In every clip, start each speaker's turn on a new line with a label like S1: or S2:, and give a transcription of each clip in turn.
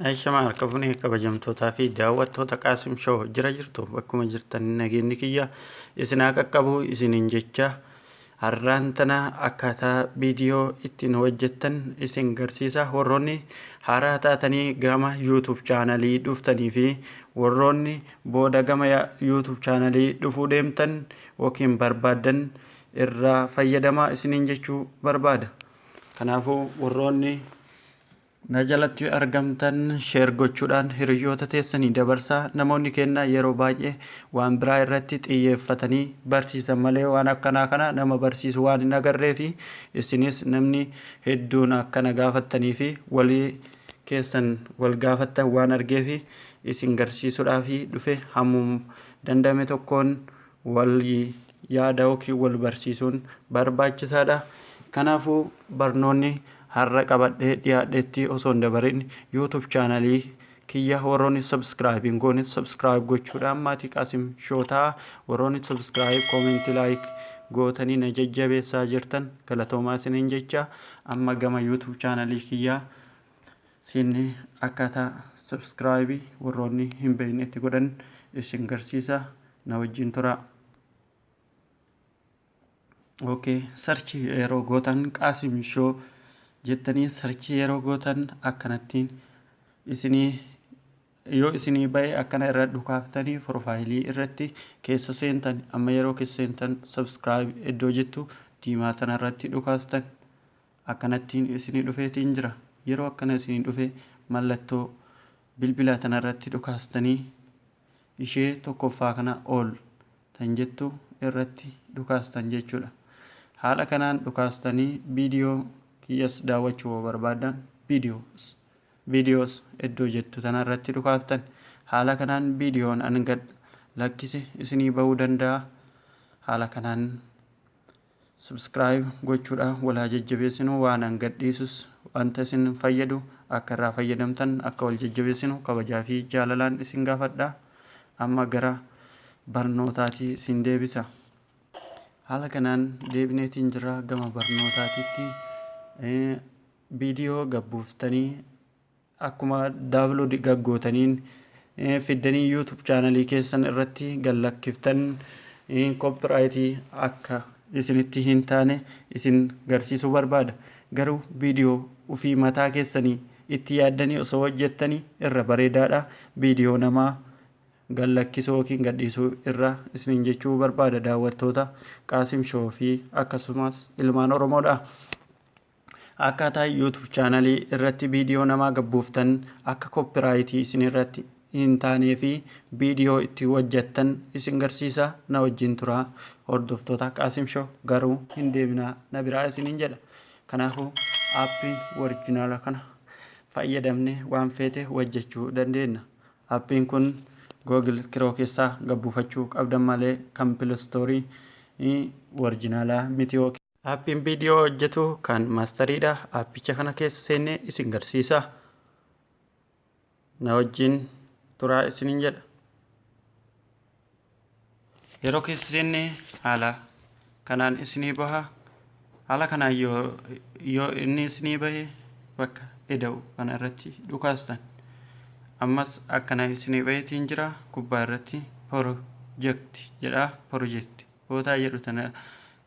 S1: Aishama harka fuunee kabajamtootaa fi daawwattoota Qaasim Show jira jirtu bakkuma jirtan nageenyi kiyya isin haa qaqqabu isiniin jecha har'aan tana akkaataa viidiyoo ittiin hojjettan isin garsiisa. Warroonni haaraa taatanii gama YouTube chaanalii dhuftanii fi warroonni booda gama YouTube chaanalii dhufuu deemtan yookiin barbaaddan irraa fayyadamaa isiniin jechuu barbaada. Kanaafuu warroonni na jalatti argamtan sheer gochuudhaan hiriyoota teessanii dabarsaa. Namoonni keenya yeroo baay'ee waan biraa irratti xiyyeeffatanii barsiisan malee waan akkanaa kana nama barsiisu waan hin agarree fi isinis namni hedduun akkana gaafattanii fi walii keessan wal gaafattan waan argee fi isin garsiisuudhaaf dhufe. Hammum dandame tokkoon wal yaada yookiin wal barsiisuun barbaachisaadha. Kanaafuu barnoonni har'a qabadhee dhiyaadhetti osoo hin dabarin YouTube chaanalii kiyya warroonni subscribe hin goone subscribe gochuudhaan maatii Qaasim Show ta'a. Warroonni subscribe, comment, like gootanii na jajjabeessaa jirtan galatoomaa isiniin jecha. Amma gama YouTube chaanalii kiyyaa seennee akkaataa subscribe warroonni hin beekne itti godhan isin garsiisa, na wajjin turaa. Okay, search yeroo gootan Qaasim Show jettanii search yeroo gootan akkanattiin isinii yoo isinii ba'e akkana irra dhukaaftanii profaayilii irratti keessa seentan. Amma yeroo keessa seentan subscribe iddoo jettu diimaa tana irratti dhukaastan akkanattiin isinii dhufeetiin jira. Yeroo akkana isinii dhufe mallattoo bilbilaa tana irratti dhukaastanii ishee tokkoffaa kana ol tan jettu irratti dhukaastan jechuudha. Haala kanaan dhukaastanii viidiyoo kiyyas daawwachuu yoo barbaadan viidiyoos iddoo jettu tana irratti dhukaastan. Haala kanaan viidiyoon an gad lakkise isinii bahuu danda'a. Haala kanaan subscribe gochuudhaan walaa jajjabeessinu, waan an gadhiisus wanta isin fayyadu akka irraa fayyadamtan akka wal jajjabeessinu kabajaa fi jaalalaan isin gaafadha. Amma gara barnootaatii isin deebisa. Haala kanaan deebineetiin jira gama barnootaatitti. Viidiyoo gabbuuftanii akkuma download gaggootaniin fiddanii YouTube chaanalii keessan irratti gallakkiftan copyright akka isinitti hin taane isin garsiisuu barbaada. Garuu viidiyoo ofii mataa keessanii itti yaaddanii osoo hojjettanii irra bareedaadha. Viidiyoo namaa gallakkisuu yookiin gadhiisuu irra isiniin jechuu barbaada, daawwattoota Qaasim Show fi akkasumas ilmaan Oromoodha. Akkaataa YouTube chaanalii irratti viidiyoo namaa gabbuuftan akka copyright isin irratti hin taanee fi viidiyoo itti hojjettan isin garsiisa, na wajjin turaa hordoftoota Qaasim Show. Garuu hin deeminaa na biraa isiniin jedha. Kanaafuu aappiin oriijinaala kana fayyadamne waan feete hojjechuu dandeenya. Aappiin kun Google Chrome keessaa gabbuufachuu qabdan malee kan Play Store oriijinaalaa miti. Aappiin viidiyoo hojjetu KineMasteriidha. Aappicha kana keessa seennee isin garsiisa. Na wajjin turaa isiniin jedha. Yeroo keessa seennee haala kanaan isinii baha. Haala kanaan yoo inni isinii bahe bakka eda'u kana irratti dhukaastan. Ammas akkana isinii baheetiin jira, gubbaa irratti project jedha. Project bootaa jedhu tana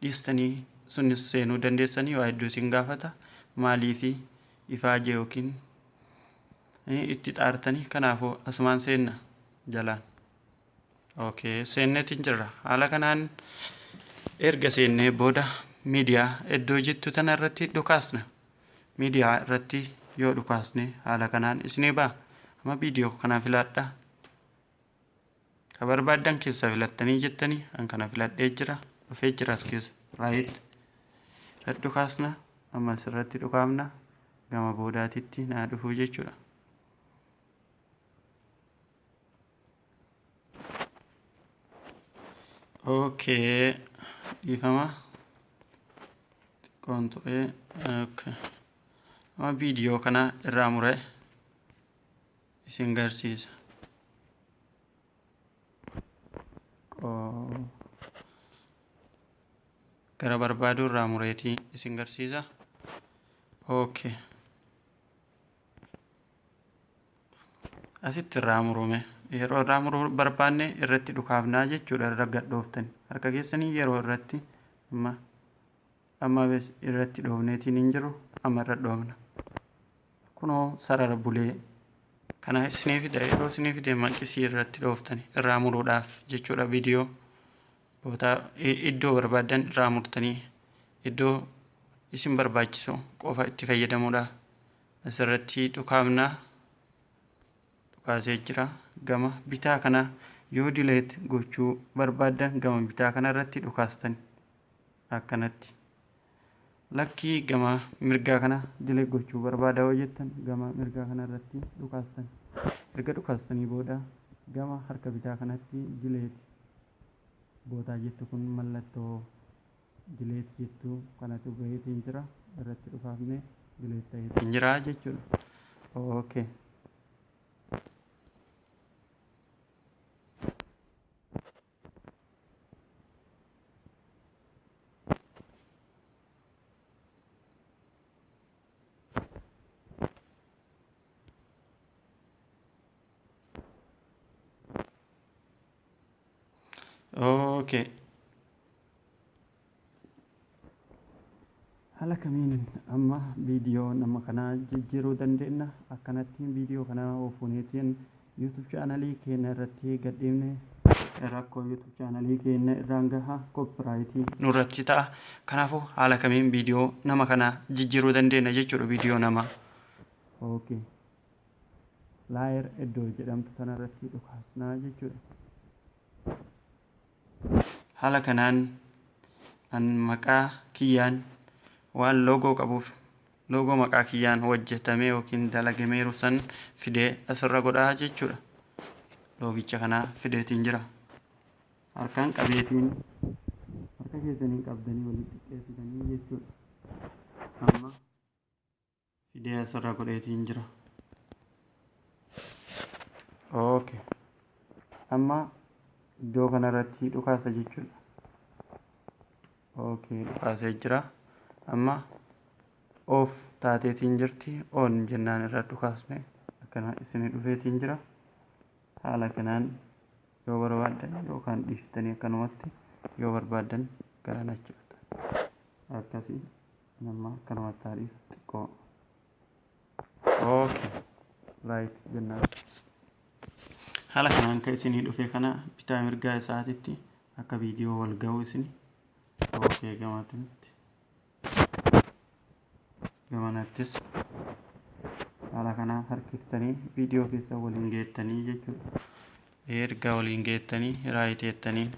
S1: dhiistanii sunis seenuu dandeessanii waa hedduu isin gaafata. Maalii fi ifaajee yookiin itti xaartanii, kanaafuu asumaan seenna jalaan. Okay, seenneetiin jirra. Haala kanaan erga seennee booda miidiyaa iddoo jettu tana irratti dhukaasna. Miidiyaa irratti yoo dhukaasne haala kanaan isinii ba'a. Amma viidiyoo kana filadha. Ka barbaaddan keessaa filattanii jettanii an kana filadhee jira. Dhufee jira as keessa. Right. Irratti dhukaasna. Amma asirratti dhukaafna. Gama boodaatitti naa dhufuu jechuudha. Okay. Dhiifama. Xiqqoon ture. Okay. Amma viidiyoo kana irraa muree isin garsiisa. Gara barbaadu irraa mureetii isin garsiisa. Okay. Asitti irraa murume yeroo irraa muruu barbaanne irratti dhukaafnaa jechuudha. Irra gadhooftani harka keessanii yeroo irratti amma irratti dhoofneetiin hin jiru, amma irra dhoofna. Kunoo sarara bulee kana isinii fida. Yeroo isinii fide maqisii irratti dhooftani irraa muruudhaaf jechuudha. Viidiyoo bootaa iddoo barbaaddan irraa murtanii iddoo isin barbaachisu qofa itti fayyadamuudhaaf asirratti dhukaafnaa. Dhukaasee jira. Gama bitaa kana yoo delete gochuu barbaaddan gama bitaa kana irratti dhukaastan akkanatti. Lakkii gama mirgaa kana delete gochuu barbaada yoo jettan gama mirgaa kana irratti dhukaastan. Erga dhukaastanii booda gama harka bitaa kanatti delete bootaa jettu kun mallattoo delete jettu kanatu baheetiin jira. Irratti dhukaafne delete ta'eetiin jira jechuudha. Okay. Okay. Haala kamiin amma viidiyoo nama kanaa jijjiiruu dandeenya? Akkanatti viidiyoo kana ofuuneetiin YouTube chaanalii keenya irratti gadhiifne rakkoo YouTube chaanalii keenya irraan gaha, copyright nurratti ta'a. Kanaafuu haala kamiin viidiyoo nama kanaa jijjiiruu dandeenya jechuudha viidiyoo namaa. Okay. Layer iddoo jedhamtu kanarratti dhukaasnaa jechuudha. Haala kanaan an maqaa kiyyaan waan loogoo qabuuf loogoo maqaa kiyyaan hojjetame yookiin dalagameeru san fidee asirra godhaa jechuudha. Loogicha kana fideetiin jira. Harkaan qabeetiin harka keessaniin qabdanii walitti xiqqeessitanii jechuudha. Amma fidee asirra godheetiin jira. Okay. Amma iddoo kanarratti dhukaasa jechuudha. Okay, dhukaasee jira. Amma off taateetiin jirti. On jennaan irra dhukaasne akkana isinii dhufeetiin jira. Haala kanaan yoo barbaaddan yookaan dhiiftanii akkanumatti yoo barbaaddan gara achi akkasii nama akkanumatti haa dhiisu xiqqoo. Okay. Right jennaan. Haala kanaan kan isinii dhufe kana bitaa mirgaa isaatitti akka viidiyoo wal ga'u isin. Okay, gamatti gamanattis haala kanaa harkiftanii viidiyoo keessa waliin geettanii jechuudha. Erga waliin geettanii right jettaniin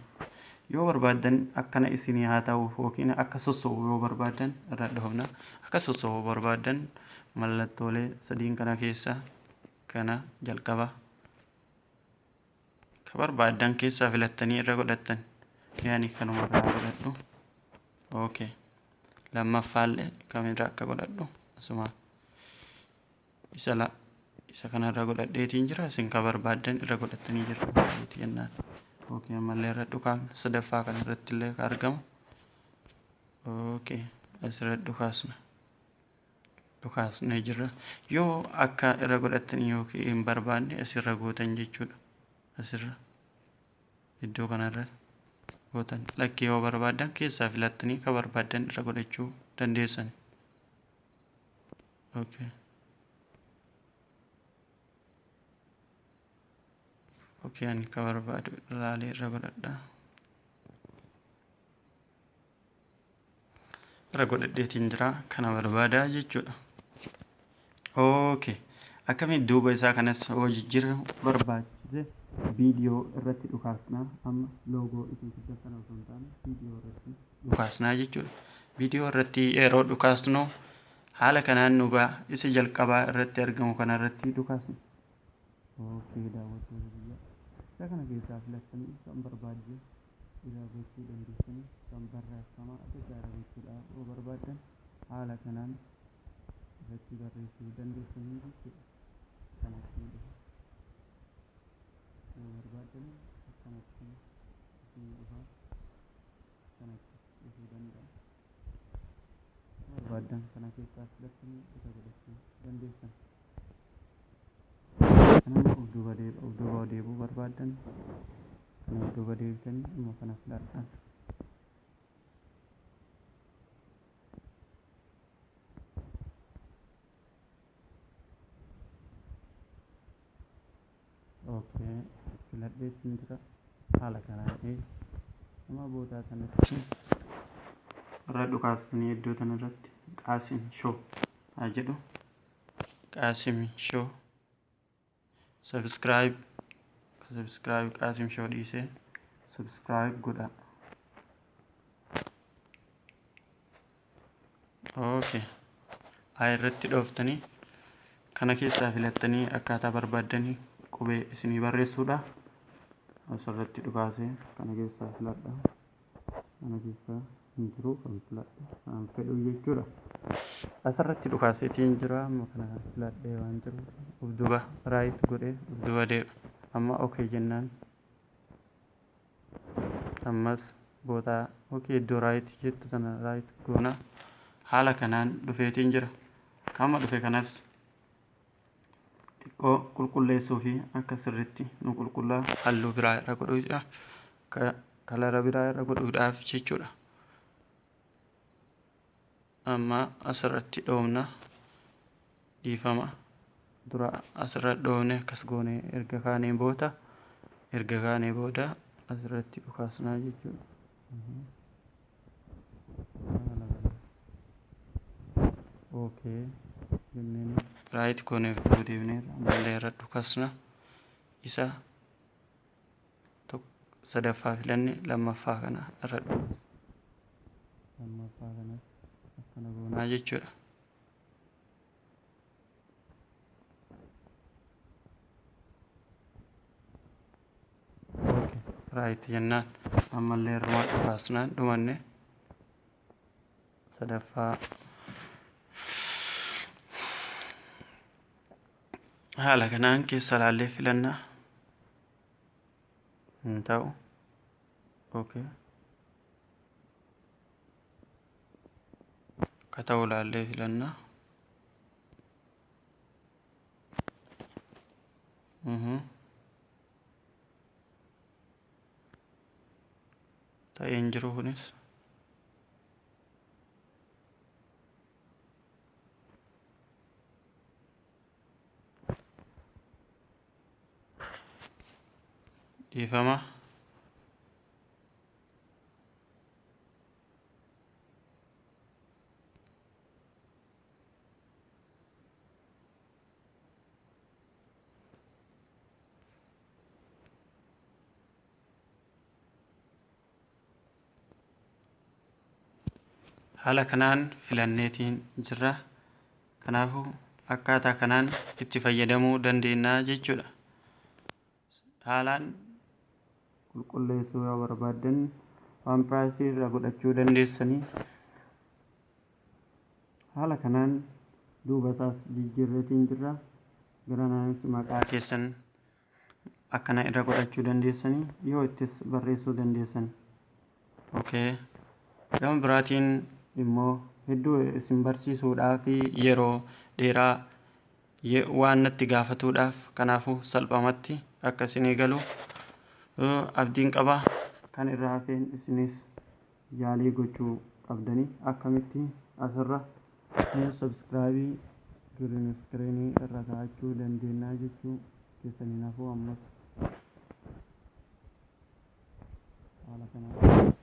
S1: yoo barbaaddan akkana isinii haa ta'u yookiin akka sosso'u yoo barbaaddan irra dhoofna. Akka sosso'u barbaaddan mallattoolee sadiin kana keessa kana jalqaba ka barbaaddan keessaa filattanii irra godhattan. Yaani kanuma irraa godhadhu. Okay. Lammaffaallee kamirra akka godhadhu asuma isa kanarra godhadheetiin jira. Isin ka barbaaddan irra godhattanii jirtu jennaan. Okay, ammallee irra dhukaafna. Sadaffaa kana irratti illee ka argamu. Okay, asirra dhukaasna. Dhukaasnee jirra. Yoo akka irra godhattanii yookiin hin barbaanne asirra gootan jechuudha. Asirra iddoo kanarra gootan. Lakkii yoo barbaaddan keessaa filattanii ka barbaaddan irra godhachuu dandeessan. Okay. Okay, ani ka barbaadu ilaalee irra godhadha. Irra godhadheetiin jira. Kana barbaadaa jechuudha. Okay. Akkamiin duuba isaa kanas hoo jijjiiruu barbaachise viidiyoo irratti dhukaasnaa. Amma loogoo isin fiddan kana osoo hin taane viidiyoo irratti dhukaasnaa jechuudha. Viidiyoo irratti yeroo dhukaasnu haala kanaan nu ba'a. Isa jalqabaa irratti argamu kana irratti dhukaasna. Okay, daawwattoota biyyaa. Isa kana keessaa filattanii kan barbaadde irra gochuu dandeessanii kan barreeffama adda addaa irra gochuudhaaf yoo barbaaddan haala kanaan irratti barreessuu dandeessanii jechuudha. Kanatti dhufa. Yoo barbaaddan akkanatti isin dhufa. Kanatti dhufuu danda'a. Barbaaddan kana keessaa filattanii irra godhachuu dandeessan. Kanama of duuba of duuba deebuu barbaaddan kana of duuba deebitanii amma kana filadhaan. Okay, filadheetiin jira haala kanaan amma boodaa kanatti irra dhukaasanii iddoo kanarratti Qaasim Show haa jedhu. Qaasim Show subscribe subscribe Qaasim Show dhiisee subscribe godha. Okay, haa irratti dhooftanii kana keessaa filattanii akkaataa barbaaddanii qubee isinii barreessuudha. Asirratti dhukaasee kana keessaa filadha. Kana keessaa hin jiru kan filadhu kan fedhu jechuudha. Asirratti dhukaaseetiin jira amma kana kan filadhee waan jiru of duuba right godhee of duuba deema. Amma okay jennaan ammas bootaa okay iddoo right jettu tana right goona haala kanaan dhufeetiin jira. Kama dhufe kanas xiqqoo qulqulleessuu fi akka sirriitti nu qulqullaa halluu biraa irra godhuudha kalara biraa irra godhuudhaaf jechuudha. Amma asirratti dhoofna dhiifama dura asirra dhoofne akkas goone erga kaanee booda asirratti dhukaasnaa jechuudha. Okay jenneen right goonee deebinee ammallee irra dhukaasna isa sadaffaa filanne lammaffaa kana irra dhukaasna lammaffaa kanas akkana goonaa jechuudha. Okay right jennaan ammallee irra dhukaasnaan dhumanne sadaffaa haala kanaan keessa laallee filanna hin ta'u. Okay akka ta'u laallee filanna. Ta'ee hin jiru kunis. Dhiifama. Haala kanaan filanneetiin jirra. Kanaafuu akkaataa kanaan itti fayyadamuu dandeenya jechuudha. Haalaan qulqulleessuu yoo barbaaddan waan piraayisii irra godhachuu dandeessanii haala kanaan duuba isaas jijjiirreetiin jirra. Gara naanis maqaa keessan akkana irra godhachuu dandeessanii yoo ittis barreessuu dandeessan. Okay. Gama biraatiin immoo hedduu isin barsiisuudhaaf yeroo dheeraa waan natti gaafatuudhaaf kanaafuu salphumatti akka isinii galu abdiin qaba. Kan irraa hafeen isinis yaalii gochuu qabdanii akkamitti asirra subscribe green screen irra kaa'achuu dandeenya jechuu keessaniin hafuu ammas haala kanaan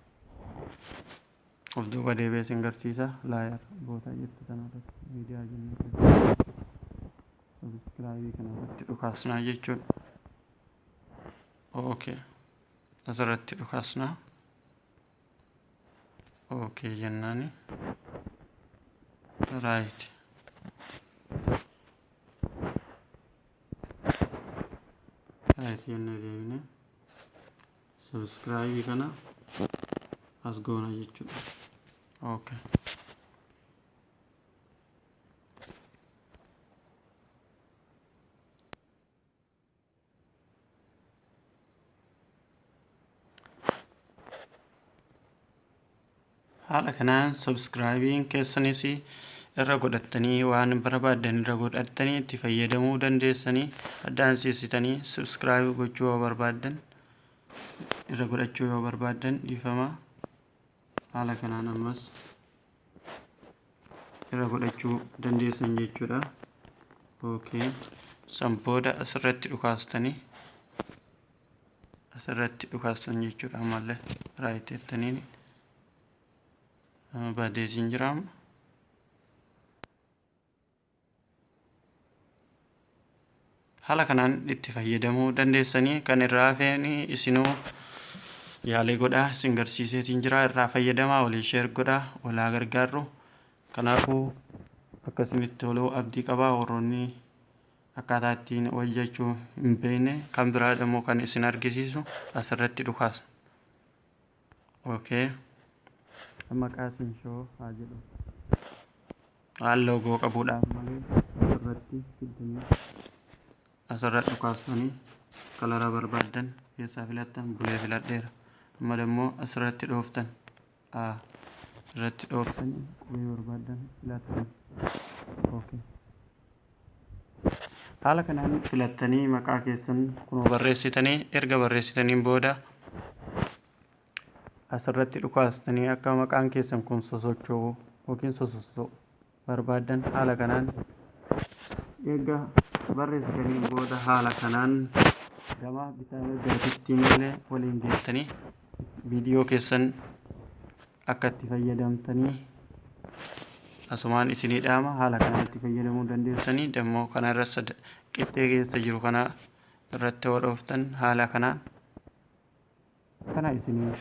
S1: of duuba deebi'ee isin garsiisa. Laayar bootaa jettu kanarratti miidiyaa jennee subscribe kanarratti dhukaasnaa jechuudha. Okay asirratti dhukaasnaa. Okay jennaani right right jennee deebine subscribe kana as goona jechuudha. Okay. Haala kanaan subscribing keessanis Irra godhattanii waan barbaaddan irra godhattanii itti fayyadamuu dandeessanii. Addaan seessitanii subscribe gochuu yoo barbaaddan, irra godhachuu yoo barbaaddan, dhiifama, haala kanaan ammas irra godhachuu dandeessan jechuudha. Okay. San booda asirratti dhukaastanii, asirratti dhukaastan jechuudha. Ammallee right jettaniin badeetiin jira amma. Haala kanaan itti fayyadamuu dandeessanii. Kan irraa hafeen isinuu yaalii godhaa, isin garsiiseetiin jira. Irraa fayyadamaa, walii share godhaa, walaa gargaarru. Kanaafuu akka isinitti toluu abdii qabaa. Warroonni akkaataa ittiin hojjechuu hin beekne, kan biraa immoo kan isin argisiisu asirratti dhukaasa. Okay. Amma Qaasim Show haa jedhu. Waan loogoo qabuudhaaf malee asirratti fiddanii asirra dhukaasanii color barbaaddan keessaa filattan. Blue filadheera. Amma immoo asirratti dhooftan, irratti dhooftanii qubee barbaaddan filattan. Okay. Haala kanaan filattanii maqaa keessan kunoo barreessitanii, erga barreessitaniin booda asirratti dhukaastanii akka maqaan keessan kun sosocho'u yookiin sosocho'u barbaaddan haala kanaan erga barreessitaniin booda haala kanaan gama bitaa mirgaatittiin illee waliin geettanii viidiyoo keessan akka itti fayyadamtanii asumaan isinii dhaama. Haala kanaan itti fayyadamuu dandeessanii. Dammoo kana irra qixxee keessa jiru kana irratti yoo dhooftan haala kanaan kana isinii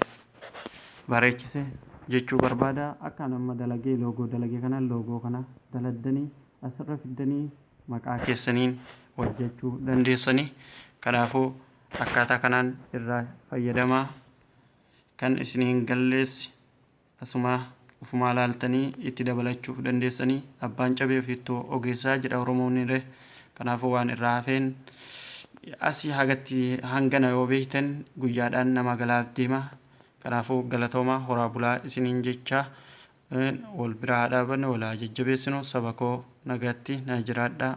S1: bareechise jechuu barbaada. Akka nama dalagee loogoo dalagee kana, loogoo kana daladdanii asirra fiddanii maqaa keessaniin hojjechuu dandeessanii. Kanaafuu akkaataa kanaan irraa fayyadamaa. Kan isin hin galleessi asuma ufumaa laaltanii itti dabalachuuf dandeessanii. Abbaan cabee ofiittoo ogeessaa jedha Oromoon illee. Kanaafuu waan irraa hafeen asii hagatti hangana yoo beektan guyyaadhaan nama galaaf deema. Kanaafuu galatooma, horaa bulaa isiniin jecha. Wal biraa haa dhaabannu, wal haa jajjabeessinu. Saba koo, nagaatti na jiraadhaa.